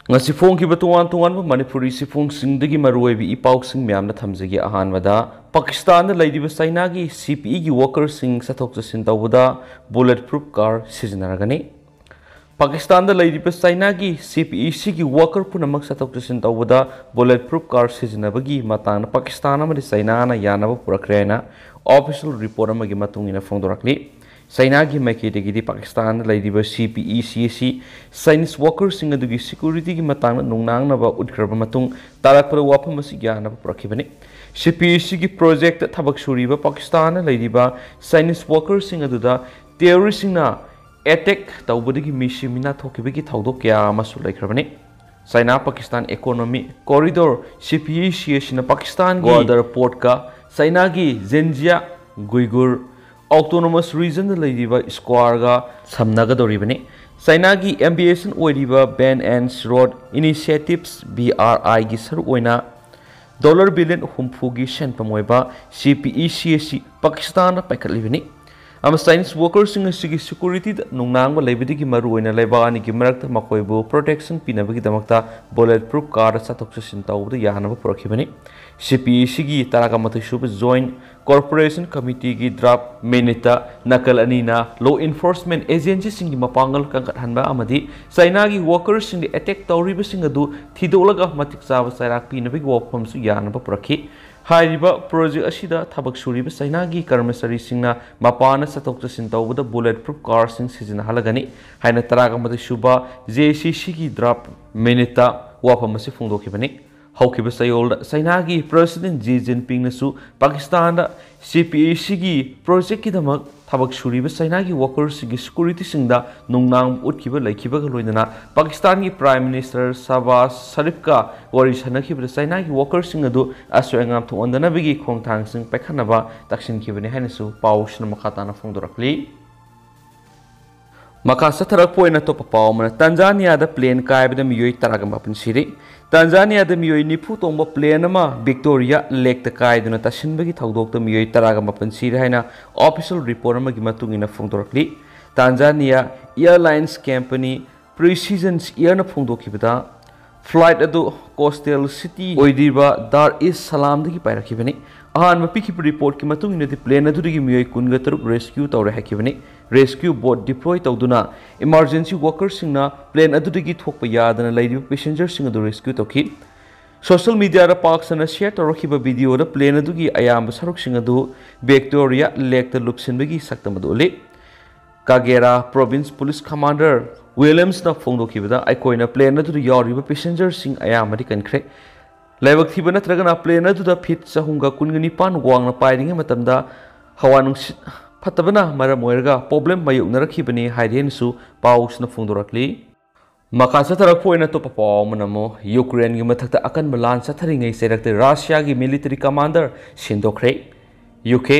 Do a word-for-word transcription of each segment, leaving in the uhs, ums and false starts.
ꯉꯁꯤ ꯐꯣꯡꯈꯤꯕ ꯇꯣꯉꯥꯟ ꯇꯣꯉꯥꯟꯕ ꯃꯅꯤꯄꯨꯔꯤ ꯆꯦꯐꯣꯡꯁꯤꯡꯗꯒꯤ ꯃꯔꯨꯑꯣꯏꯕ ꯏ ꯄꯥꯎꯁꯤꯡ ꯃꯌꯥꯝꯅ ꯊꯝꯖꯒꯦ꯫ ꯑꯍꯥꯟꯕꯗ, ꯄꯥꯀꯤꯁꯇꯥꯟꯗ ꯂꯩꯔꯤꯕ ꯆꯩꯅꯥꯒꯤ ꯁꯤ ꯄꯤ ꯏꯒꯤ ꯋꯥꯀꯔꯁꯤꯡ ꯆꯠꯊꯣꯛ ꯆꯠꯁꯤꯟ ꯇꯧꯕꯗ ꯕꯨꯂꯦꯠ ꯄ꯭ꯔꯨꯐ ꯀꯥꯔ ꯁꯤꯖꯤꯟꯅꯔꯒꯅꯤ꯫ ꯄꯥꯀꯤꯁꯇꯥꯟꯗ ꯂꯩꯔꯤꯕ ꯆꯩꯅꯥꯒꯤ ꯁꯤ ꯄꯤ ꯏ ꯁꯤꯒꯤ ꯋꯥꯀꯔ ꯄꯨꯝꯅꯃꯛ ꯆꯠꯊꯣꯛ ꯆꯠꯁꯤꯟ ꯇꯧꯕꯗ ꯕꯨꯂꯦꯠ ꯄ꯭ꯔꯨꯐ ꯀꯥꯔ ꯁꯤꯖꯤꯟꯅꯕꯒꯤ ꯃꯇꯥꯡꯗ ꯄꯥꯀꯤꯁꯇꯥꯟ ꯑꯃꯗꯤ ꯆꯩꯅꯥꯅ ꯌꯥꯅꯕ ꯄꯨꯔꯛꯈ꯭ꯔꯦ ꯍꯥꯏꯅ ꯑꯣꯐꯤꯁꯤꯌꯦꯜ ꯔꯤꯄꯣꯔꯠ ꯑꯃꯒꯤ ꯃꯇꯨꯡ ꯏꯟꯅ ꯐꯣꯡꯗꯣꯔꯛꯂꯤ꯫ ꯆꯩꯅꯥꯒꯤ ꯃꯥꯏꯀꯩꯗꯒꯤꯗꯤ ꯄꯥꯀꯤꯁꯇꯥꯟꯗ ꯂꯩꯔꯤꯕ ꯁꯤ ꯄꯤ ꯏ ꯁꯤ ꯑꯁꯤ ꯆꯥꯏꯅꯤꯁ ꯋꯥꯀꯔꯁꯤꯡ ꯑꯗꯨꯒꯤ ꯁꯦꯀ꯭ꯌꯨꯔꯤꯇꯤꯒꯤ ꯃꯇꯥꯡꯗ ꯅꯨꯡꯅꯥꯡꯅꯕ ꯎꯠꯈ꯭ꯔꯕ ꯃꯇꯨꯡ ꯇꯥꯔꯛꯄꯗ ꯋꯥꯐꯝ ꯑꯁꯤ ꯌꯥꯅꯕ ꯄꯨꯔꯛꯈꯤꯕꯅꯤ꯫ ꯁꯤ ꯄꯤ ꯏ ꯁꯤꯒꯤ ꯄ꯭ꯔꯣꯖꯦꯛꯇ ꯊꯕꯛ ꯁꯨꯔꯤꯕ ꯄꯥꯀꯤꯁꯇꯥꯟꯗ ꯂꯩꯔꯤꯕ ꯆꯥꯏꯅꯤꯁ ꯋꯥꯀꯔꯁꯤꯡ ꯑꯗꯨꯗ ꯇꯦꯔꯣꯔꯤꯁꯁꯤꯡꯅ ꯑꯦꯇꯦꯛ ꯇꯧꯕꯗꯒꯤ ꯃꯤꯁꯤ ꯃꯤꯅꯥ ꯊꯣꯛꯈꯤꯕꯒꯤ ꯊꯧꯗꯣꯛ ꯀꯌꯥ ꯑꯃꯁꯨ ꯂꯩꯈ꯭ꯔꯕꯅꯤ꯫ ꯆꯩꯅꯥ ꯄꯥꯀꯤꯁꯇꯥꯟ ꯏꯀꯣꯅꯣꯃꯤ ꯀꯣꯔꯤꯗꯣꯔ, ꯁꯤ ꯄꯤ ꯏ ꯁꯤ ꯑꯁꯤꯅ ꯄꯥꯀꯤꯁꯇꯥꯟꯒꯤ ꯒ꯭ꯋꯥꯗꯔ ꯄꯣꯔꯠꯀ ꯆꯩꯅꯥꯒꯤ ꯖꯦꯟꯖꯤꯌꯥ ꯒꯨꯏꯒꯨꯔ ꯑꯣꯇꯣꯅꯣꯃꯁ ꯔꯤꯖꯟꯗ ꯂꯩꯔꯤꯕ ꯁ꯭ꯀ꯭ꯋꯥꯔꯒ ꯁꯝꯅꯒꯗꯧꯔꯤꯕꯅꯤ꯫ ꯆꯩꯅꯥꯒꯤ ꯑꯦꯝꯕꯤꯌꯦꯁꯟ ꯑꯣꯏꯔꯤꯕ belt and road initiatives, B R ꯑꯥꯏꯒꯤ ꯁꯔꯨꯛ ꯑꯣꯏꯅ ꯗꯣꯂꯔ ꯕꯤꯂꯤꯌꯟ ꯍꯨꯝꯐꯨꯒꯤ ꯁꯦꯟꯐꯝ ꯑꯣꯏꯕ ꯁꯤ ꯄꯤ ꯏ ꯁꯤ ꯑꯁꯤ ꯄꯥꯀꯤꯁꯇꯥꯟꯗ ꯄꯥꯏꯈꯠꯂꯤꯕꯅꯤ꯫ ꯑꯃꯁꯨꯡ ꯆꯥꯏꯅꯤꯁ ꯋꯥꯀꯔꯁꯤꯡ ꯑꯁꯤꯒꯤ ꯁꯦꯀ꯭ꯌꯨꯔꯤꯇꯤꯗ ꯅꯨꯡꯅꯥꯡꯕ ꯂꯩꯕꯗꯒꯤ ꯃꯔꯨꯑꯣꯏꯅ ꯂꯩꯕꯥꯛ ꯑꯅꯤꯒꯤ ꯃꯔꯛꯇ ꯃꯈꯣꯏꯕꯨ ꯄ꯭ꯔꯣꯇꯦꯛꯁꯟ ꯄꯤꯅꯕꯒꯤꯗꯃꯛꯇ ꯕꯨꯂꯦꯠ ꯄ꯭ꯔꯨꯐ ꯀꯥꯔꯗ ꯆꯠꯊꯣꯛ ꯆꯠꯁꯤꯟ ꯇꯧꯕꯗ ꯌꯥꯅꯕ ꯄꯨꯔꯛꯈꯤꯕꯅꯤ꯫ ꯁꯤ ꯄꯤ ꯏ ꯁꯤꯒꯤ ꯇꯔꯥꯒ ꯃꯥꯊꯣꯏ ꯁꯨꯕ ꯖꯣꯏꯟꯠ ꯀꯣꯑꯣꯄꯔꯦꯁꯟ ꯀꯃꯤꯇꯤꯒꯤ ꯗ꯭ꯔꯥꯐ ꯃꯤꯅꯤꯠꯇ ꯅꯥꯀꯜ ꯑꯅꯤꯅ ꯂꯣ ꯏꯟꯐꯣꯔꯁꯃꯦꯟꯠ ꯑꯦꯖꯦꯟꯁꯤꯁꯤꯡꯒꯤ ꯃꯄꯥꯡꯒꯜ ꯀꯟꯈꯠꯍꯟꯕ ꯑꯃꯗꯤ ꯆꯩꯅꯥꯒꯤ ꯋꯥꯀꯔꯁꯤꯡꯗ ꯑꯦꯇꯦꯛ ꯇꯧꯔꯤꯕꯁꯤꯡ ꯑꯗꯨ ꯊꯤꯗꯣꯛꯂꯒ ꯃꯇꯤꯛ ꯆꯥꯕ ꯆꯩꯔꯥꯛ ꯄꯤꯅꯕꯒꯤ ꯋꯥꯐꯝꯁꯨ ꯌꯥꯅꯕ ꯄꯨꯔꯛꯈꯤ꯫ ꯍꯥꯏꯔꯤꯕ ꯄ꯭ꯔꯣꯖꯦꯛ ꯑꯁꯤꯗ ꯊꯕꯛ ꯁꯨꯔꯤꯕ ꯆꯩꯅꯥꯒꯤ ꯀꯔꯃꯆꯥꯔꯤꯁꯤꯡꯅ ꯃꯄꯥꯟꯗ ꯆꯠꯊꯣꯛ ꯆꯠꯁꯤꯟ ꯇꯧꯕꯗ ꯕꯨꯂꯦꯠ ꯄ꯭ꯔꯨꯐ ꯀꯥꯔꯁꯤꯡ ꯁꯤꯖꯤꯟꯅꯍꯜꯂꯒꯅꯤ ꯍꯥꯏꯅ ꯇꯔꯥꯒ ꯃꯥꯊꯣꯏ ꯁꯨꯕ ꯖꯦ ꯁꯤ ꯁꯤꯒꯤ ꯗ꯭ꯔꯥꯐ ꯃꯤꯅꯤꯠꯇ ꯋꯥꯐꯝ ꯑꯁꯤ ꯐꯣꯡꯗꯣꯛꯈꯤꯕꯅꯤ꯫ ꯍꯧꯈꯤꯕ ꯆꯌꯣꯜꯗ ꯆꯩꯅꯥꯒꯤ ꯄ꯭ꯔꯁꯤꯗꯦꯟꯠ ꯖꯤ ꯖꯤꯟꯄꯤꯡꯅꯁꯨ ꯄꯥꯀꯤꯁꯇꯥꯟꯗ ꯁꯤ ꯄꯤ ꯏ ꯁꯤꯒꯤ ꯄ꯭ꯔꯣꯖꯦꯛꯀꯤꯗꯃꯛ ꯊꯕꯛ ꯁꯨꯔꯤꯕ ꯆꯩꯅꯥꯒꯤ ꯋꯥꯀꯔꯁꯤꯡꯒꯤ ꯁꯦꯀ꯭ꯌꯨꯔꯤꯇꯤꯁꯤꯡꯗ ꯅꯨꯡꯅꯥꯡꯕ ꯎꯠꯈꯤꯕ ꯂꯩꯈꯤꯕꯒ ꯂꯣꯏꯅꯅ ꯄꯥꯀꯤꯁꯇꯥꯟꯒꯤ ꯄ꯭ꯔꯥꯏꯝ ꯃꯤꯅꯤꯁꯇꯔ ꯁꯍꯕꯥꯖ ꯁꯔꯤꯐꯀ ꯋꯥꯔꯤ ꯁꯥꯟꯅꯈꯤꯕꯗ ꯆꯩꯅꯥꯒꯤ ꯋꯥꯀꯔꯁꯤꯡ ꯑꯗꯨ ꯑꯁꯣꯏ ꯑꯉꯥꯝ ꯊꯣꯛꯍꯟꯗꯅꯕꯒꯤ ꯈꯣꯡꯊꯥꯡꯁꯤꯡ ꯄꯥꯏꯈꯠꯅꯕ ꯇꯛꯁꯤꯟꯈꯤꯕꯅꯤ ꯍꯥꯏꯅꯁꯨ ꯄꯥꯎꯁꯤꯅ ꯃꯈꯥ ꯇꯥꯅ ꯐꯣꯡꯗꯣꯔꯛꯂꯤ꯫ ꯃꯈꯥ ꯆꯠꯊꯔꯛꯄ ꯑꯣꯏꯅ ꯑꯇꯣꯞꯄ ꯄꯥꯎ ꯑꯃꯅ, ꯇꯥꯟꯖꯥꯅꯤꯌꯥꯗ ꯄ꯭ꯂꯦꯟ ꯀꯥꯏꯕꯗ ꯃꯤꯑꯣꯏ ꯇꯔꯥꯒ ꯃꯥꯄꯟ ꯁꯤꯔꯤ꯫ ꯇꯥꯟꯖꯥꯅꯤꯌꯥꯗ ꯃꯤꯑꯣꯏ ꯅꯤꯐꯨ ꯇꯣꯡꯕ ꯄ꯭ꯂꯦꯟ ꯑꯃ ꯚꯤꯛꯇꯣꯔꯤꯌꯥ ꯂꯦꯛꯇ ꯀꯥꯏꯗꯨꯅ ꯇꯥꯁꯤꯟꯕꯒꯤ ꯊꯧꯗꯣꯛꯇ ꯃꯤꯑꯣꯏ ꯇꯔꯥꯒ ꯃꯥꯄꯟ ꯁꯤꯔꯦ ꯍꯥꯏꯅ ꯑꯣꯐꯤꯁꯤꯌꯦꯜ ꯔꯤꯄꯣꯔꯠ ꯑꯃꯒꯤ ꯃꯇꯨꯡ ꯏꯟꯅ ꯐꯣꯡꯗꯣꯔꯛꯂꯤ꯫ ꯇꯥꯟꯖꯥꯅꯤꯌꯥ ꯑꯦꯌꯔꯂꯥꯏꯟꯁ ꯀꯝꯄꯅꯤ ꯄ꯭ꯔꯤꯁꯤꯖꯟꯁ ꯑꯦꯌꯔꯅ ꯐꯣꯡꯗꯣꯛꯈꯤꯕꯗ, Flight ꯑꯗꯨ coastal city ꯑꯣꯏꯔꯤꯕ ꯗꯥꯔ ꯏꯁ ꯁꯂꯥꯝꯗꯒꯤ ꯄꯥꯏꯔꯛꯈꯤꯕꯅꯤ꯫ ꯑꯍꯥꯟꯕ ꯄꯤꯈꯤꯕ reportꯀꯤ ꯃꯇꯨꯡ ꯏꯟꯅꯗꯤ plane ꯑꯗꯨꯗꯒꯤ ꯃꯤꯑꯣꯏ ꯀꯨꯟꯒ ꯇꯔꯨꯛ rescue ꯇꯧꯔꯦ ꯍꯥꯏꯈꯤꯕꯅꯤ꯫ Rescue boat deploy ꯇꯧꯗꯨꯅ emergency workerꯁꯤꯡꯅ plane ꯑꯗꯨꯗꯒꯤ ꯊꯣꯛꯄ ꯌꯥꯗꯅ ꯂꯩꯔꯤꯕ passengerꯁꯤꯡ ꯑꯗꯨ rescue ꯇꯧꯈꯤ꯫ Social mediaꯗ ꯄꯥꯛ ꯁꯟꯅ share ꯇꯧꯔꯛꯈꯤꯕ videoꯗ plane ꯑꯗꯨꯒꯤ ꯑꯌꯥꯝꯕ ꯁꯔꯨꯛꯁꯤꯡ ꯑꯗꯨ Victoria Lakeꯇ ꯂꯨꯞꯁꯤꯟꯕꯒꯤ ꯁꯛꯇꯝ ꯑꯗꯨ ꯎꯠꯂꯤ꯫ Kagera Province Police Commander Williamsꯅ ꯐꯣꯡꯗꯣꯛꯈꯤꯕꯗ, ꯑꯩꯈꯣꯏꯅ plane ꯑꯗꯨꯗ ꯌꯥꯎꯔꯤꯕ passengerꯁꯤꯡ ꯑꯌꯥꯝꯕꯗꯤ ꯀꯟꯈ꯭ꯔꯦ꯫ ꯂꯥꯏꯕꯛ ꯊꯤꯕ ꯅꯠꯇ꯭ꯔꯒꯅ plane ꯑꯗꯨꯗ feet ꯆꯍꯨꯝꯒ ꯀꯨꯟꯒ ꯅꯤꯄꯥꯟ ꯋꯥꯡꯅ ꯄꯥꯏꯔꯤꯉꯩ ꯃꯇꯝꯗ ꯍꯋꯥ ꯅꯨꯡꯁꯤꯠ ꯐꯠꯇꯕꯅ ꯃꯔꯝ ꯑꯣꯏꯔꯒ problem ꯃꯥꯌꯣꯛꯅꯔꯛꯈꯤꯕꯅꯤ ꯍꯥꯏꯔꯤ ꯍꯥꯏꯅꯁꯨ ꯄꯥꯎꯁꯤꯅ ꯐꯣꯡꯗꯣꯔꯛꯂꯤ꯫ ꯃꯈꯥ ꯆꯠꯊꯔꯛꯄ ꯑꯣꯏꯅ ꯑꯇꯣꯞꯄ ꯄꯥꯎ ꯑꯃꯅ ꯑꯃꯨꯛ Ukraineꯒꯤ ꯃꯊꯛꯇ ꯑꯀꯟꯕ ꯂꯥꯟ ꯆꯠꯊꯔꯤꯉꯩ ꯆꯩꯔꯛꯇ Russiaꯒꯤ military commander ꯁꯤꯟꯗꯣꯛꯈ꯭ꯔꯦ꯫ UK꯫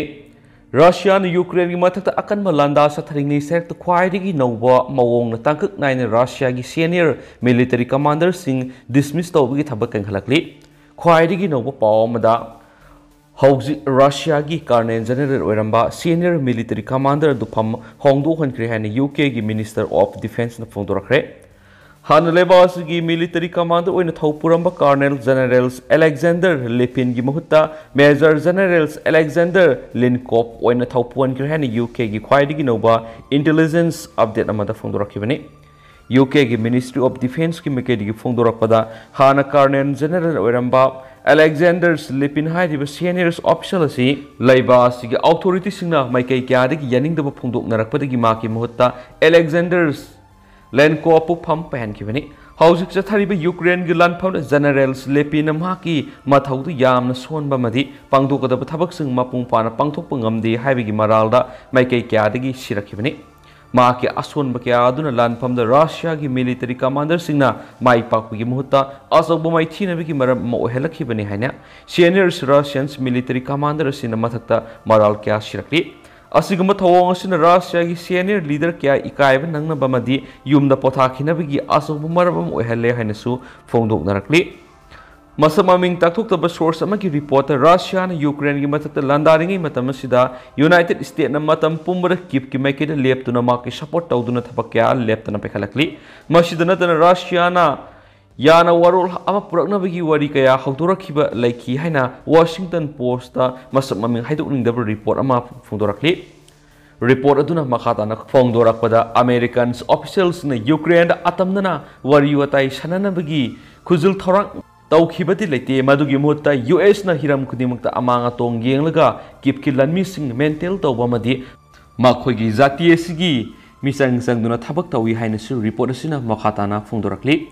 Russiaꯅ Ukraineꯒꯤ ꯃꯊꯛꯇ ꯑꯀꯟꯕ ꯂꯥꯟꯗꯥ ꯆꯠꯊꯔꯤꯉꯩ ꯆꯩꯔꯛꯇ ꯈ꯭ꯋꯥꯏꯗꯒꯤ ꯅꯧꯕ ꯃꯑꯣꯡꯅ ꯇꯥꯡꯀꯛ ꯅꯥꯏꯅ Russiaꯒꯤ senior military commanderꯁꯤꯡ dismiss ꯇꯧꯕꯒꯤ ꯊꯕꯛ ꯀꯟꯈꯠꯂꯛꯂꯤ꯫ ꯈ꯭ꯋꯥꯏꯗꯒꯤ ꯅꯧꯕ ꯄꯥꯎ ꯑꯃꯗ, ꯍꯧꯖꯤꯛ Russiaꯒꯤ Colonel General ꯑꯣꯏꯔꯝꯕ senior military commander ꯑꯗꯨ ꯐꯝ ꯍꯣꯡꯗꯣꯛꯍꯟꯈ꯭ꯔꯦ ꯍꯥꯏꯅ UKꯒꯤ Minister of Defenceꯅ ꯐꯣꯡꯗꯣꯔꯛꯈ꯭ꯔꯦ꯫ ꯍꯥꯟꯅ ꯂꯩꯕꯥꯛ ꯑꯁꯤꯒꯤ military commander ꯑꯣꯏꯅ ꯊꯧ ꯄꯨꯔꯝꯕ Colonel General Alexander Lepinꯒꯤ ꯃꯍꯨꯠꯇ Major General Alexander Linkop ꯑꯣꯏꯅ ꯊꯧ ꯄꯨꯍꯟꯈ꯭ꯔꯦ ꯍꯥꯏꯅ UKꯒꯤ ꯈ꯭ꯋꯥꯏꯗꯒꯤ ꯅꯧꯕ intelligence update ꯑꯃꯗ ꯐꯣꯡꯗꯣꯔꯛꯈꯤꯕꯅꯤ꯫ UKꯒꯤ Ministry of Defenceꯀꯤ ꯃꯥꯏꯀꯩꯗꯒꯤ ꯐꯣꯡꯗꯣꯔꯛꯄꯗ, ꯍꯥꯟꯅ Colonel General ꯑꯣꯏꯔꯝꯕ Alexander Lepin ꯍꯥꯏꯔꯤꯕ senior official ꯑꯁꯤ ꯂꯩꯕꯥꯛ ꯑꯁꯤꯒꯤ authorityꯁꯤꯡꯅ ꯃꯥꯏꯀꯩ ꯀꯌꯥꯗꯒꯤ ꯌꯥꯅꯤꯡꯗꯕ ꯐꯣꯡꯗꯣꯛꯅꯔꯛꯄꯗꯒꯤ ꯃꯍꯥꯛꯀꯤ ꯃꯍꯨꯠꯇ Alexander Linkopꯄꯨ ꯐꯝ ꯄꯥꯏꯍꯟꯈꯤꯕꯅꯤ꯫ ꯍꯧꯖꯤꯛ ꯆꯠꯊꯔꯤꯕ Ukraineꯒꯤ ꯂꯥꯟꯐꯝꯗ General Lepinꯅ ꯃꯍꯥꯛꯀꯤ ꯃꯊꯧꯗꯨ ꯌꯥꯝꯅ ꯁꯣꯟꯕ ꯑꯃꯗꯤ ꯄꯥꯡꯊꯣꯛꯀꯗꯕ ꯊꯕꯛꯁꯤꯡ ꯃꯄꯨꯡ ꯐꯥꯅ ꯄꯥꯡꯊꯣꯛꯄ ꯉꯝꯗꯦ ꯍꯥꯏꯕꯒꯤ ꯃꯔꯥꯜꯗ ꯃꯥꯏꯀꯩ ꯀꯌꯥꯗꯒꯤ ꯁꯤꯔꯛꯈꯤꯕꯅꯤ꯫ ꯃꯍꯥꯛꯀꯤ ꯑꯁꯣꯟꯕ ꯀꯌꯥ ꯑꯗꯨꯅ ꯂꯥꯟꯐꯝꯗ Russiaꯒꯤ military commanderꯁꯤꯡꯅ ꯃꯥꯏ ꯄꯥꯛꯄꯒꯤ ꯃꯍꯨꯠꯇ ꯑꯆꯧꯕ ꯃꯥꯏꯊꯤꯅꯕꯒꯤ ꯃꯔꯝ ꯑꯃ ꯑꯣꯏꯍꯜꯂꯛꯈꯤꯕꯅꯤ ꯍꯥꯏꯅ senior Russian military commander ꯑꯁꯤꯅ ꯃꯊꯛꯇ ꯃꯔꯥꯜ ꯀꯌꯥ ꯁꯤꯔꯛꯂꯤ꯫ ꯑꯁꯤꯒꯨꯝꯕ ꯊꯧꯑꯣꯡ ꯑꯁꯤꯅ Russiaꯒꯤ senior leader ꯀꯌꯥ ꯏꯀꯥꯏꯕ ꯅꯪꯅꯕ ꯑꯃꯗꯤ ꯌꯨꯝꯗ ꯄꯣꯊꯥꯈꯤꯅꯕꯒꯤ ꯑꯆꯧꯕ ꯃꯔꯝ ꯑꯃ ꯑꯣꯏꯍꯜꯂꯦ ꯍꯥꯏꯅꯁꯨ ꯐꯣꯡꯗꯣꯛꯅꯔꯛꯂꯤ꯫ ꯃꯁꯛ ꯃꯃꯤꯡ ꯇꯥꯛꯊꯣꯛꯇꯕ source ꯑꯃꯒꯤ reportꯇ Russiaꯅ Ukraineꯒꯤ ꯃꯊꯛꯇ ꯂꯥꯟꯗꯥꯔꯤꯉꯩ ꯃꯇꯝ ꯑꯁꯤꯗ United Statesꯅ ꯃꯇꯝ ꯄꯨꯝꯕꯗ Kyivꯀꯤ ꯃꯥꯏꯀꯩꯗ ꯂꯦꯞꯇꯨꯅ ꯃꯍꯥꯛꯀꯤ support ꯇꯧꯗꯨꯅ ꯊꯕꯛ ꯀꯌꯥ ꯂꯦꯞꯇꯅ ꯄꯥꯏꯈꯠꯂꯛꯂꯤ꯫ ꯃꯁꯤꯗ ꯅꯠꯇꯅ Russiaꯅ ꯌꯥꯅ ꯋꯥꯔꯣꯜ ꯑꯃ ꯄꯨꯔꯛꯅꯕꯒꯤ ꯋꯥꯔꯤ ꯀꯌꯥ ꯍꯧꯗꯣꯔꯛꯈꯤꯕ ꯂꯩꯈꯤ ꯍꯥꯏꯅ ꯋꯥꯁꯤꯡꯇꯟ ꯄꯣꯁꯇ ꯃꯁꯛ ꯃꯃꯤꯡ ꯍꯥꯏꯗꯣꯛꯅꯤꯡꯗꯕ ꯔꯤꯄꯣꯔꯠ ꯑꯃ ꯐꯣꯡꯗꯣꯔꯛꯂꯤ꯫ ꯔꯤꯄꯣꯔꯠ ꯑꯗꯨꯅ ꯃꯈꯥ ꯇꯥꯅ ꯐꯣꯡꯗꯣꯔꯛꯄꯗ, ꯑꯃꯦꯔꯤꯀꯟ ꯑꯣꯐꯤꯁꯤꯌꯦꯜꯁꯤꯡꯅ ꯌꯨꯀ꯭ꯔꯦꯟꯗ ꯑꯇꯝꯅꯅ ꯋꯥꯔꯤ ꯋꯥꯇꯥꯏ ꯁꯥꯟꯅꯅꯕꯒꯤ ꯈꯨꯖꯤꯜ ꯊꯧꯔꯥꯡ ꯇꯧꯈꯤꯕꯗꯤ ꯂꯩꯇꯦ꯫ ꯃꯗꯨꯒꯤ ꯃꯍꯨꯠꯇ ꯌꯨ ꯑꯦꯁꯅ ꯍꯤꯔꯝ ꯈꯨꯗꯤꯡꯃꯛꯇ ꯑꯃꯥꯡ ꯑꯇꯣꯡ ꯌꯦꯡꯂꯒ ꯀꯤꯞꯀꯤ ꯂꯥꯟꯃꯤꯁꯤꯡ ꯃꯦꯟꯇꯦꯜ ꯇꯧꯕ ꯑꯃꯗꯤ ꯃꯈꯣꯏꯒꯤ ꯖꯥꯇꯤ ꯑꯁꯤꯒꯤ ꯃꯤꯆꯪ ꯆꯪꯗꯨꯅ ꯊꯕꯛ ꯇꯧꯏ ꯍꯥꯏꯅꯁꯨ ꯔꯤꯄꯣꯔꯠ ꯑꯁꯤꯅ ꯃꯈꯥ ꯇꯥꯅ ꯐꯣꯡꯗꯣꯔꯛꯂꯤ꯫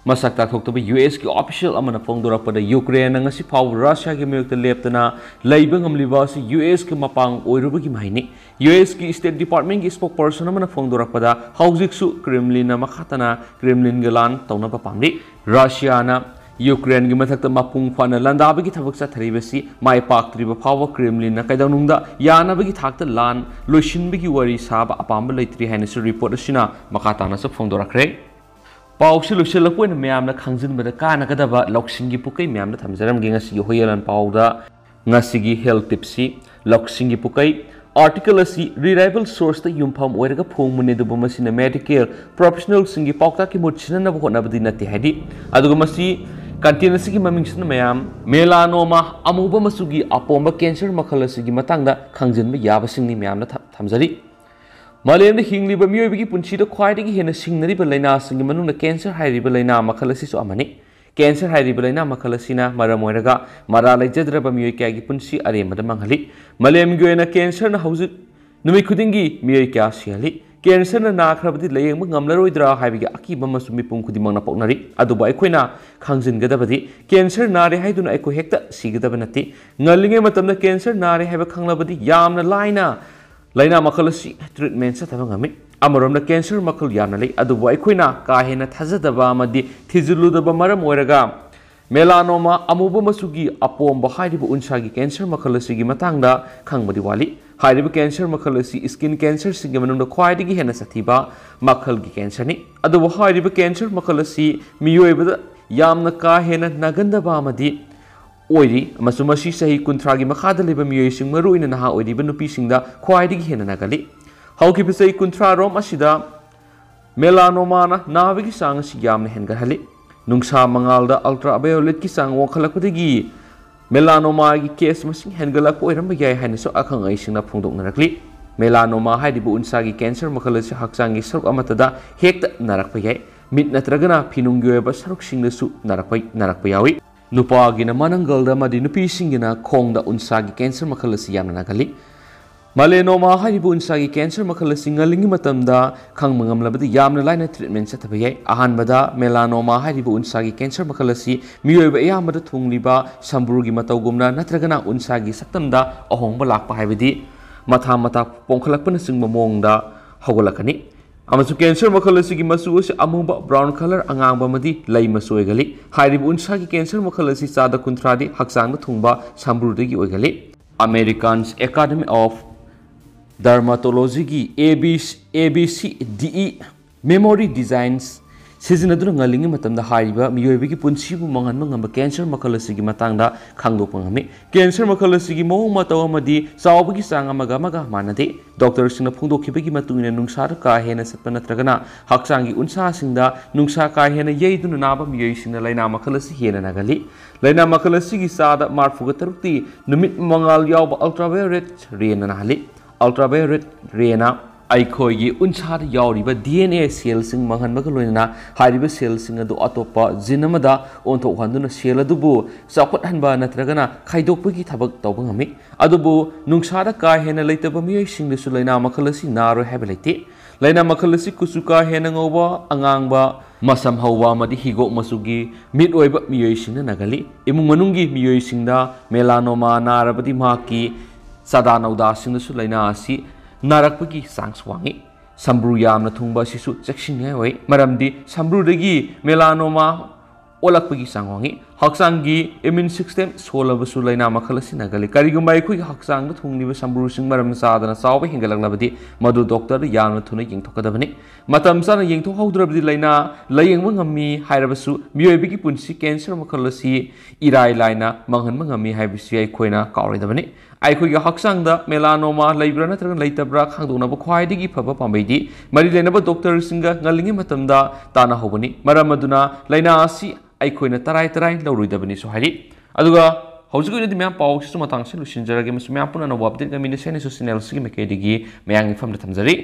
ꯃꯁꯛ ꯇꯥꯛꯊꯣꯛꯇꯕ ꯌꯨ ꯑꯦꯁꯀꯤ ꯑꯣꯐꯤꯁꯤꯌꯦꯜ ꯑꯃꯅ ꯐꯣꯡꯗꯣꯔꯛꯄꯗ, ꯌꯨꯀ꯭ꯔꯦꯟꯅ ꯉꯁꯤ ꯐꯥꯎꯕ ꯔꯁꯤꯌꯥꯒꯤ ꯃꯥꯌꯣꯛꯇ ꯂꯦꯞꯇꯅ ꯂꯩꯕ ꯉꯝꯂꯤꯕ ꯑꯁꯤ ꯌꯨ ꯑꯦꯁꯀꯤ ꯃꯄꯥꯡ ꯑꯣꯏꯔꯨꯕꯒꯤ ꯃꯍꯩꯅꯤ꯫ ꯌꯨ ꯑꯦꯁꯀꯤ ꯁ꯭ꯇꯦꯠ ꯗꯤꯄꯥꯔꯠꯃꯦꯟꯒꯤ ꯁ꯭ꯄꯣꯛꯄꯔꯁꯟ ꯑꯃꯅ ꯐꯣꯡꯗꯣꯔꯛꯄꯗ, ꯍꯧꯖꯤꯛꯁꯨ ꯀ꯭ꯔꯦꯝꯂꯤꯟꯅ ꯃꯈꯥ ꯇꯥꯅ ꯀ꯭ꯔꯦꯝꯂꯤꯟꯒ ꯂꯥꯟ ꯇꯧꯅꯕ ꯄꯥꯝꯂꯤ꯫ ꯔꯁꯤꯌꯥꯅ ꯌꯨꯀ꯭ꯔꯦꯟꯒꯤ ꯃꯊꯛꯇ ꯃꯄꯨꯡ ꯐꯥꯅ ꯂꯥꯟꯗꯥꯕꯒꯤ ꯊꯕꯛ ꯆꯠꯊꯔꯤꯕꯁꯤ ꯃꯥꯏ ꯄꯥꯛꯇ꯭ꯔꯤꯕ ꯐꯥꯎꯕ ꯀ꯭ꯔꯦꯝꯂꯤꯟꯅ ꯀꯩꯗꯧꯅꯨꯡꯗ ꯌꯥꯅꯕꯒꯤ ꯊꯥꯛꯇ ꯂꯥꯟ ꯂꯣꯏꯁꯤꯟꯕꯒꯤ ꯋꯥꯔꯤ ꯁꯥꯕ ꯑꯄꯥꯝꯕ ꯂꯩꯇ꯭ꯔꯤ ꯍꯥꯏꯅꯁꯨ ꯔꯤꯄꯣꯔꯠ ꯑꯁꯤꯅ ꯃꯈꯥ ꯇꯥꯅꯁꯨ ꯐꯣꯡꯗꯣꯔꯛꯈ꯭ꯔꯦ꯫ ꯄꯥꯎꯁꯤ ꯂꯣꯏꯁꯤꯜꯂꯛꯄ ꯑꯣꯏꯅ ꯃꯌꯥꯝꯅ ꯈꯪꯖꯤꯟꯕꯗ ꯀꯥꯟꯅꯒꯗꯕ ꯂꯧꯁꯤꯡꯒꯤ ꯄꯨꯀꯩ ꯃꯌꯥꯝꯗ ꯊꯝꯖꯔꯝꯒꯦ ꯉꯁꯤꯒꯤ ꯍꯨꯏꯌꯦꯂꯣꯟ ꯄꯥꯎꯗ꯫ ꯉꯁꯤꯒꯤ ꯍꯦꯜꯊ ꯇꯤꯞꯁꯤ ꯂꯧꯁꯤꯡꯒꯤ ꯄꯨꯀꯩ꯫ ꯑꯥꯔꯇꯤꯀꯜ ꯑꯁꯤ ꯔꯤꯂꯥꯏꯕꯜ ꯁꯣꯔꯁꯇ ꯌꯨꯝꯐꯝ ꯑꯣꯏꯔꯒ ꯐꯣꯡꯕꯅꯤ, ꯑꯗꯨꯕꯨ ꯃꯁꯤꯅ ꯃꯦꯗꯤꯀꯦꯜ ꯄ꯭ꯔꯣꯐꯦꯁꯅꯦꯜꯁꯤꯡꯒꯤ ꯄꯥꯎꯇꯥꯛꯀꯤ ꯃꯍꯨꯠ ꯁꯤꯖꯤꯟꯅꯕ ꯍꯣꯠꯅꯕꯗꯤ ꯅꯠꯇꯦ ꯍꯥꯏꯔꯤ꯫ ꯑꯗꯨꯒ ꯃꯁꯤ ꯀꯟꯇꯦꯟ ꯑꯁꯤꯒꯤ ꯃꯃꯤꯡꯁꯤꯅ ꯃꯌꯥꯝ ꯃꯦꯂꯥꯅꯣꯃꯥ ꯑꯃꯨꯕ ꯃꯆꯨꯒꯤ ꯑꯄꯣꯝꯕ ꯀꯦꯟꯁꯔ ꯃꯈꯜ ꯑꯁꯤꯒꯤ ꯃꯇꯥꯡꯗ ꯈꯪꯖꯤꯟꯕ ꯌꯥꯕꯁꯤꯡꯅꯤ ꯃꯌꯥꯝꯅ ꯊ-, ꯊꯝꯖꯔꯤ꯫ ꯃꯥꯂꯦꯝꯗ ꯍꯤꯡꯂꯤꯕ ꯃꯤꯑꯣꯏꯕꯒꯤ ꯄꯨꯟꯁꯤꯗ ꯈ꯭ꯋꯥꯏꯗꯒꯤ ꯍꯦꯟꯅ ꯁꯤꯡꯅꯔꯤꯕ ꯂꯥꯏꯅꯥꯁꯤꯡꯒꯤ ꯃꯅꯨꯡꯗ ꯀꯦꯟꯁꯔ ꯍꯥꯏꯔꯤꯕ ꯂꯥꯏꯅꯥ ꯃꯈꯜ ꯑꯁꯤꯁꯨ ꯑꯃꯅꯤ꯫ ꯀꯦꯟꯁꯔ ꯍꯥꯏꯔꯤꯕ ꯂꯥꯏꯅꯥ ꯃꯈꯜ ꯑꯁꯤꯅ ꯃꯔꯝ ꯑꯣꯏꯔꯒ ꯃꯔꯥ ꯂꯩꯖꯗ꯭ꯔꯕ ꯃꯤꯑꯣꯏ ꯀꯌꯥꯒꯤ ꯄꯨꯟꯁꯤ ꯑꯔꯦꯝꯕꯗ ꯃꯥꯡꯍꯜꯂꯤ꯫ ꯃꯥꯂꯦꯝꯒꯤ ꯑꯣꯏꯅ ꯀꯦꯟꯁꯔꯅ ꯍꯧꯖꯤꯛ ꯅꯨꯃꯤꯠ ꯈꯨꯗꯤꯡꯒꯤ ꯃꯤꯑꯣꯏ ꯀꯌꯥ ꯁꯤꯍꯜꯂꯤ꯫ ꯀꯦꯟꯁꯔꯅ ꯅꯥꯈ꯭ꯔꯕꯗꯤ ꯂꯥꯌꯦꯡꯕ ꯉꯝꯂꯔꯣꯏꯗ꯭ꯔꯥ ꯍꯥꯏꯕꯒꯤ ꯑꯀꯤꯕ ꯑꯃꯁꯨ ꯃꯤꯄꯨꯝ ꯈꯨꯗꯤꯡꯃꯛꯅ ꯄꯣꯛꯅꯔꯤ꯫ ꯑꯗꯨꯕꯨ ꯑꯩꯈꯣꯏꯅ ꯈꯪꯖꯤꯟꯒꯗꯕꯗꯤ, ꯀꯦꯟꯁꯔ ꯅꯥꯔꯦ ꯍꯥꯏꯗꯨꯅ ꯑꯩꯈꯣꯏ ꯍꯦꯛꯇ ꯁꯤꯒꯗꯕ ꯅꯠꯇꯦ꯫ ꯉꯜꯂꯤꯉꯩ ꯃꯇꯝꯗ ꯀꯦꯟꯁꯔ ꯅꯥꯔꯦ ꯍꯥꯏꯕ ꯈꯪꯂꯕꯗꯤ ꯌꯥꯝꯅ ꯂꯥꯏꯅ ꯂꯥꯏꯅꯥ ꯃꯈꯜ ꯑꯁꯤ ꯇ꯭ꯔꯤꯠꯃꯦꯟ ꯆꯠꯊꯕ ꯉꯝꯃꯤ꯫ ꯑꯃꯔꯣꯝꯗ ꯀꯦꯟꯁꯔ ꯃꯈꯜ ꯌꯥꯝꯅ ꯂꯩ, ꯑꯗꯨꯕꯨ ꯑꯩꯈꯣꯏꯅ ꯀꯥ ꯍꯦꯟꯅ ꯊꯥꯖꯗꯕ ꯑꯃꯗꯤ ꯊꯤꯖꯤꯜꯂꯨꯗꯕ ꯃꯔꯝ ꯑꯣꯏꯔꯒ ꯃꯦꯂꯥꯅꯣꯃꯥ ꯑꯃꯨꯕ ꯃꯆꯨꯒꯤ ꯑꯄꯣꯝꯕ ꯍꯥꯏꯔꯤꯕ ꯎꯟꯁꯥꯒꯤ ꯀꯦꯟꯁꯔ ꯃꯈꯜ ꯑꯁꯤꯒꯤ ꯃꯇꯥꯡꯗ ꯈꯪꯕꯗꯤ ꯋꯥꯠꯂꯤ꯫ ꯍꯥꯏꯔꯤꯕ ꯀꯦꯟꯁꯔ ꯃꯈꯜ ꯑꯁꯤ ꯁ꯭ꯀꯤꯟ ꯀꯦꯟꯁꯔꯁꯤꯡꯒꯤ ꯃꯅꯨꯡꯗ ꯈ꯭ꯋꯥꯏꯗꯒꯤ ꯍꯦꯟꯅ ꯁꯥꯊꯤꯕ ꯃꯈꯜꯒꯤ ꯀꯦꯟꯁꯔꯅꯤ꯫ ꯑꯗꯨꯕꯨ ꯍꯥꯏꯔꯤꯕ ꯀꯦꯟꯁꯔ ꯃꯈꯜ ꯑꯁꯤ ꯃꯤꯑꯣꯏꯕꯗ ꯌꯥꯝꯅ ꯀꯥ ꯍꯦꯟꯅ ꯅꯥꯒꯟꯗꯕ ꯑꯃꯗꯤ ꯑꯣꯏꯔꯤ, ꯑꯃꯁꯨꯡ ꯃꯁꯤ ꯆꯍꯤ ꯀꯨꯟꯊ꯭ꯔꯥꯒꯤ ꯃꯈꯥꯗ ꯂꯩꯕ ꯃꯤꯑꯣꯏꯁꯤꯡ, ꯃꯔꯨꯑꯣꯏꯅ ꯅꯍꯥ ꯑꯣꯏꯔꯤꯕ ꯅꯨꯄꯤꯁꯤꯡꯗ ꯈ꯭ꯋꯥꯏꯗꯒꯤ ꯍꯦꯟꯅ ꯅꯥꯒꯜꯂꯤ꯫ ꯍꯧꯈꯤꯕ ꯆꯍꯤ ꯀꯨꯟꯊ꯭ꯔꯥ ꯔꯣꯝ ꯑꯁꯤꯗ ꯃꯦꯂꯥꯅꯣꯃꯥꯅ ꯅꯥꯕꯒꯤ ꯆꯥꯡ ꯑꯁꯤ ꯌꯥꯝꯅ ꯍꯦꯟꯒꯠꯍꯜꯂꯤ꯫ ꯅꯨꯡꯁꯥ ꯃꯉꯥꯜꯗ ultravioletꯀꯤ ꯆꯥꯡ ꯋꯥꯡꯈꯠꯂꯛꯄꯗꯒꯤ ꯃꯦꯂꯥꯅꯣꯃꯥꯒꯤ ꯀꯦꯁ ꯃꯁꯤꯡ ꯍꯦꯟꯒꯠꯂꯛꯄ ꯑꯣꯏꯔꯝꯕ ꯌꯥꯏ ꯍꯥꯏꯅꯁꯨ ꯑꯈꯪ ꯑꯍꯩꯁꯤꯡꯅ ꯐꯣꯡꯗꯣꯛꯅꯔꯛꯂꯤ꯫ ꯃꯦꯂꯥꯅꯣꯃꯥ ꯍꯥꯏꯔꯤꯕ ꯎꯟꯁꯥꯒꯤ ꯀꯦꯟꯁꯔ ꯃꯈꯜ ꯑꯁꯤ ꯍꯛꯆꯥꯡꯒꯤ ꯁꯔꯨꯛ ꯑꯃꯠꯇꯗ ꯍꯦꯛꯇ ꯅꯥꯔꯛꯄ ꯌꯥꯏ꯫ ꯃꯤꯠ ꯅꯠꯇ꯭ꯔꯒꯅ ꯐꯤꯅꯨꯡꯒꯤ ꯑꯣꯏꯕ ꯁꯔꯨꯛꯁꯤꯡꯗꯁꯨ ꯅꯥꯔꯛꯄ, ꯅꯥꯔꯛꯄ ꯌꯥꯎꯏ꯫ ꯅꯨꯄꯥꯒꯤꯅ ꯃꯅꯪꯒꯜꯗ ꯑꯃꯗꯤ ꯅꯨꯄꯤꯁꯤꯡꯒꯤꯅ ꯈꯣꯡꯗ ꯎꯟꯁꯥꯒꯤ ꯀꯦꯟꯁꯔ ꯃꯈꯜ ꯑꯁꯤ ꯌꯥꯝꯅ ꯅꯥꯒꯜꯂꯤ꯫ ꯃꯦꯂꯥꯅꯣꯃꯥ ꯍꯥꯏꯔꯤꯕ ꯎꯟꯁꯥꯒꯤ ꯀꯦꯟꯁꯔ ꯃꯈꯜ ꯑꯁꯤ ꯉꯜꯂꯤꯉꯩ ꯃꯇꯝꯗ ꯈꯪꯕ ꯉꯝꯂꯕꯗꯤ ꯌꯥꯝꯅ ꯂꯥꯏꯅ ꯇ꯭ꯔꯤꯠꯃꯦꯟ ꯆꯠꯊꯕ ꯌꯥꯏ꯫ ꯑꯍꯥꯟꯕꯗ ꯃꯦꯂꯥꯅꯣꯃꯥ ꯍꯥꯏꯔꯤꯕ ꯎꯟꯁꯥꯒꯤ ꯀꯦꯟꯁꯔ ꯃꯈꯜ ꯑꯁꯤ ꯃꯤꯑꯣꯏꯕ ꯑꯌꯥꯝꯕꯗ ꯊꯨꯡꯂꯤꯕ ꯁꯝꯕ꯭ꯔꯨꯒꯤ ꯃꯇꯧꯒꯨꯝꯅ ꯅꯠꯇ꯭ꯔꯒꯅ ꯎꯟꯁꯥꯒꯤ ꯁꯛꯇꯝꯗ ꯑꯍꯣꯡꯕ ꯂꯥꯛꯄ ꯍꯥꯏꯕꯗꯤ ꯃꯊꯥ ꯃꯊꯥ ꯄꯣꯝꯈꯠꯂꯛꯄꯅꯆꯤꯡꯕ ꯃꯑꯣꯡꯗ ꯍꯧꯒꯠꯂꯛꯀꯅꯤ꯫ ꯑꯃꯁꯨꯡ ꯀꯦꯟꯁꯔ ꯃꯈꯜ ꯑꯁꯤꯒꯤ ꯃꯆꯨ ꯑꯁꯤ ꯑꯃꯨꯕ, brown colour, ꯑꯉꯥꯡꯕ ꯑꯃꯗꯤ ꯂꯩ ꯃꯆꯨ ꯑꯣꯏꯒꯜꯂꯤ꯫ ꯍꯥꯏꯔꯤꯕ ꯎꯟꯁꯥꯒꯤ ꯀꯦꯟꯁꯔ ꯃꯈꯜ ꯑꯁꯤ ꯆꯥꯗ ꯀꯨꯟꯊ꯭ꯔꯥꯗꯤ ꯍꯛꯆꯥꯡꯗ ꯊꯨꯡꯕ ꯁꯝꯕ꯭ꯔꯨꯗꯒꯤ ꯑꯣꯏꯒꯜꯂꯤ꯫ American Academy of Dermatologyꯒꯤ A B C, A B C D E memory designs ꯁꯤꯖꯤꯟꯅꯗꯨꯅ ꯉꯜꯂꯤꯉꯩ ꯃꯇꯝꯗ ꯍꯥꯏꯔꯤꯕ ꯃꯤꯑꯣꯏꯕꯒꯤ ꯄꯨꯟꯁꯤꯕꯨ ꯃꯥꯡꯍꯟꯕ ꯉꯝꯕ ꯀꯦꯟꯁꯔ ꯃꯈꯜ ꯑꯁꯤꯒꯤ ꯃꯇꯥꯡꯗ ꯈꯪꯗꯣꯛꯄ ꯉꯝꯃꯤ꯫ ꯀꯦꯟꯁꯔ ꯃꯈꯜ ꯑꯁꯤꯒꯤ ꯃꯑꯣꯡ ꯃꯇꯧ ꯑꯃꯗꯤ ꯆꯥꯎꯕꯒꯤ ꯆꯥꯡ ꯑꯃꯒ ꯑꯃꯒ ꯃꯥꯟꯅꯗꯦ꯫ ꯗꯣꯛꯇꯔꯁꯤꯡꯅ ꯐꯣꯡꯗꯣꯛꯈꯤꯕꯒꯤ ꯃꯇꯨꯡ ꯏꯟꯅ ꯅꯨꯡꯁꯥꯗ ꯀꯥ ꯍꯦꯟꯅ ꯆꯠꯄ ꯅꯠꯇ꯭ꯔꯒꯅ ꯍꯛꯆꯥꯡꯒꯤ ꯎꯟꯁꯥꯁꯤꯡꯗ ꯅꯨꯡꯁꯥ ꯀꯥ ꯍꯦꯟꯅ ꯌꯩꯗꯨꯅ ꯅꯥꯕ ꯃꯤꯑꯣꯏꯁꯤꯡꯅ ꯂꯥꯏꯅꯥ ꯃꯈꯜ ꯑꯁꯤ ꯍꯦꯟꯅ ꯅꯥꯒꯜꯂꯤ꯫ ꯂꯥꯏꯅꯥ ꯃꯈꯜ ꯑꯁꯤꯒꯤ ꯆꯥꯗ ꯃꯔꯤꯐꯨꯒ ꯇꯔꯨꯛꯇꯤ ꯅꯨꯃꯤꯠ ꯃꯉꯥꯜ ꯌꯥꯎꯕ ultraviolet rayꯅ ꯅꯥꯍꯜꯂꯤ꯫ Ultraviolet rayꯅ ꯑꯩꯈꯣꯏꯒꯤ ꯎꯟꯁꯥꯗ ꯌꯥꯎꯔꯤꯕ D N A cellꯁꯤꯡ ꯃꯥꯡꯍꯟꯕꯒ ꯂꯣꯏꯅꯅ ꯍꯥꯏꯔꯤꯕ cellꯁꯤꯡ ꯑꯗꯨ ꯑꯇꯣꯞꯄ gene ꯑꯃꯗ ꯑꯣꯟꯊꯣꯛꯍꯟꯗꯨꯅ cell ꯑꯗꯨꯕꯨ ꯆꯥꯎꯈꯠꯍꯟꯕ ꯅꯠꯇ꯭ꯔꯒꯅ ꯈꯥꯏꯗꯣꯛꯄꯒꯤ ꯊꯕꯛ ꯇꯧꯕ ꯉꯝꯃꯤ꯫ ꯑꯗꯨꯕꯨ ꯅꯨꯡꯁꯥꯗ ꯀꯥ ꯍꯦꯟꯅ ꯂꯩꯇꯕ ꯃꯤꯑꯣꯏꯁꯤꯡꯗꯁꯨ ꯂꯥꯏꯅꯥ ꯃꯈꯜ ꯑꯁꯤ ꯅꯥꯔꯣꯏ ꯍꯥꯏꯕ ꯂꯩꯇꯦ꯫ ꯂꯥꯏꯅꯥ ꯃꯈꯜ ꯑꯁꯤ ꯀꯨꯆꯨ ꯀꯥ ꯍꯦꯟꯅ ꯉꯧꯕ, ꯑꯉꯥꯡꯕ, ꯃꯁꯝ ꯍꯧꯕ ꯑꯃꯗꯤ ꯍꯤꯒꯣꯛ ꯃꯆꯨꯒꯤ ꯃꯤꯠ ꯑꯣꯏꯕ ꯃꯤꯑꯣꯏꯁꯤꯡꯅ ꯅꯥꯒꯜꯂꯤ꯫ ꯏꯃꯨꯡ ꯃꯅꯨꯡꯒꯤ ꯃꯤꯑꯣꯏꯁꯤꯡꯗ ꯃꯦꯂꯥꯅꯣꯃꯥ ꯅꯥꯔꯕꯗꯤ ꯃꯍꯥꯛꯀꯤ ꯆꯥꯗꯥ ꯅꯧꯗꯥꯁꯤꯡꯗꯁꯨ ꯂꯥꯏꯅꯥ ꯑꯁꯤ ꯅꯥꯔꯛꯄꯒꯤ ꯆꯥꯡꯁ ꯋꯥꯡꯏ꯫ ꯁꯝꯕ꯭ꯔꯨ ꯌꯥꯝꯅ ꯊꯨꯡꯕ ꯑꯁꯤꯁꯨ ꯆꯦꯛꯁꯤꯟꯅꯤꯡꯉꯥꯏ ꯑꯣꯏ, ꯃꯔꯝꯗꯤ ꯁꯝꯕ꯭ꯔꯨꯗꯒꯤ ꯃꯦꯂꯥꯅꯣꯃꯥ ꯑꯣꯜꯂꯛꯄꯒꯤ ꯆꯥꯡ ꯋꯥꯡꯏ꯫ ꯍꯛꯆꯥꯡꯒꯤ immune system ꯁꯣꯜꯂꯕꯁꯨ ꯂꯥꯏꯅꯥ ꯃꯈꯜ ꯑꯁꯤ ꯅꯥꯒꯜꯂꯤ꯫ ꯀꯔꯤꯒꯨꯝꯕ ꯑꯩꯈꯣꯏꯒꯤ ꯍꯛꯆꯥꯡꯗ ꯊꯨꯡꯂꯤꯕ ꯁꯝꯕ꯭ꯔꯨꯁꯤꯡ ꯃꯔꯝ ꯆꯥꯗꯅ ꯆꯥꯎꯕ ꯍꯦꯟꯒꯠꯂꯛꯂꯕꯗꯤ, ꯃꯗꯨ ꯗꯣꯛꯇꯔꯗ ꯌꯥꯝꯅ ꯊꯨꯅ ꯌꯦꯡꯊꯣꯛꯀꯗꯕꯅꯤ꯫ ꯃꯇꯝ ꯆꯥꯅ ꯌꯦꯡꯊꯣꯛꯍꯧꯗ꯭ꯔꯕꯗꯤ ꯂꯥꯏꯅꯥ ꯂꯥꯌꯦꯡꯕ ꯉꯝꯃꯤ ꯍꯥꯏꯔꯕꯁꯨ, ꯃꯤꯑꯣꯏꯕꯒꯤ ꯄꯨꯟꯁꯤ ꯀꯦꯟꯁꯔ ꯃꯈꯜ ꯑꯁꯤ ꯏꯔꯥꯏ ꯂꯥꯏꯅ ꯃꯥꯡꯍꯟꯕ ꯉꯝꯃꯤ ꯍꯥꯏꯕꯁꯤ ꯑꯩꯈꯣꯏꯅ ꯀꯥꯎꯔꯣꯏꯗꯕꯅꯤ꯫ ꯑꯩꯈꯣꯏꯒꯤ ꯍꯛꯆꯥꯡꯗ melanoma ꯂꯩꯕ꯭ꯔꯥ ꯅꯠꯇ꯭ꯔꯒ ꯂꯩꯇꯕ꯭ꯔꯥ ꯈꯪꯗꯣꯛꯅꯕ ꯈ꯭ꯋꯥꯏꯗꯒꯤ ꯐꯕ ꯄꯥꯝꯕꯩꯗꯤ ꯃꯔꯤ ꯂꯩꯅꯕ ꯗꯣꯛꯇꯔꯁꯤꯡꯒ ꯉꯜꯂꯤꯉꯩ ꯃꯇꯝꯗ ꯇꯥꯟꯅꯍꯧꯕꯅꯤ꯫ ꯃꯔꯝ ꯑꯗꯨꯅ ꯂꯥꯏꯅꯥ ꯑꯁꯤ ꯑꯩꯈꯣꯏꯅ ꯇꯔꯥꯏ ꯇꯔꯥꯏ ꯂꯧꯔꯣꯏꯗꯕꯅꯤꯁꯨ ꯍꯥꯏꯔꯤ꯫ ꯑꯗꯨꯒ ꯍꯧꯖꯤꯛꯀꯤ ꯑꯣꯏꯅꯗꯤ ꯃꯌꯥꯝ ꯄꯥꯎꯁꯤꯁꯨ ꯃꯇꯥꯡꯁꯤꯗ ꯂꯣꯏꯁꯤꯟꯖꯔꯒꯦ꯫ ꯃꯁꯤ ꯃꯌꯥꯝ ꯄꯨꯝꯅ ꯑꯅꯧꯕ update ꯉꯥꯏꯃꯤꯟꯅꯁꯦ꯫ ꯑꯩꯅꯁꯨ channel ꯑꯁꯤꯒꯤ ꯃꯥꯏꯀꯩꯗꯒꯤ ꯃꯌꯥꯝꯒꯤ ꯃꯐꯝꯗ ꯊꯝꯖꯔꯤ꯫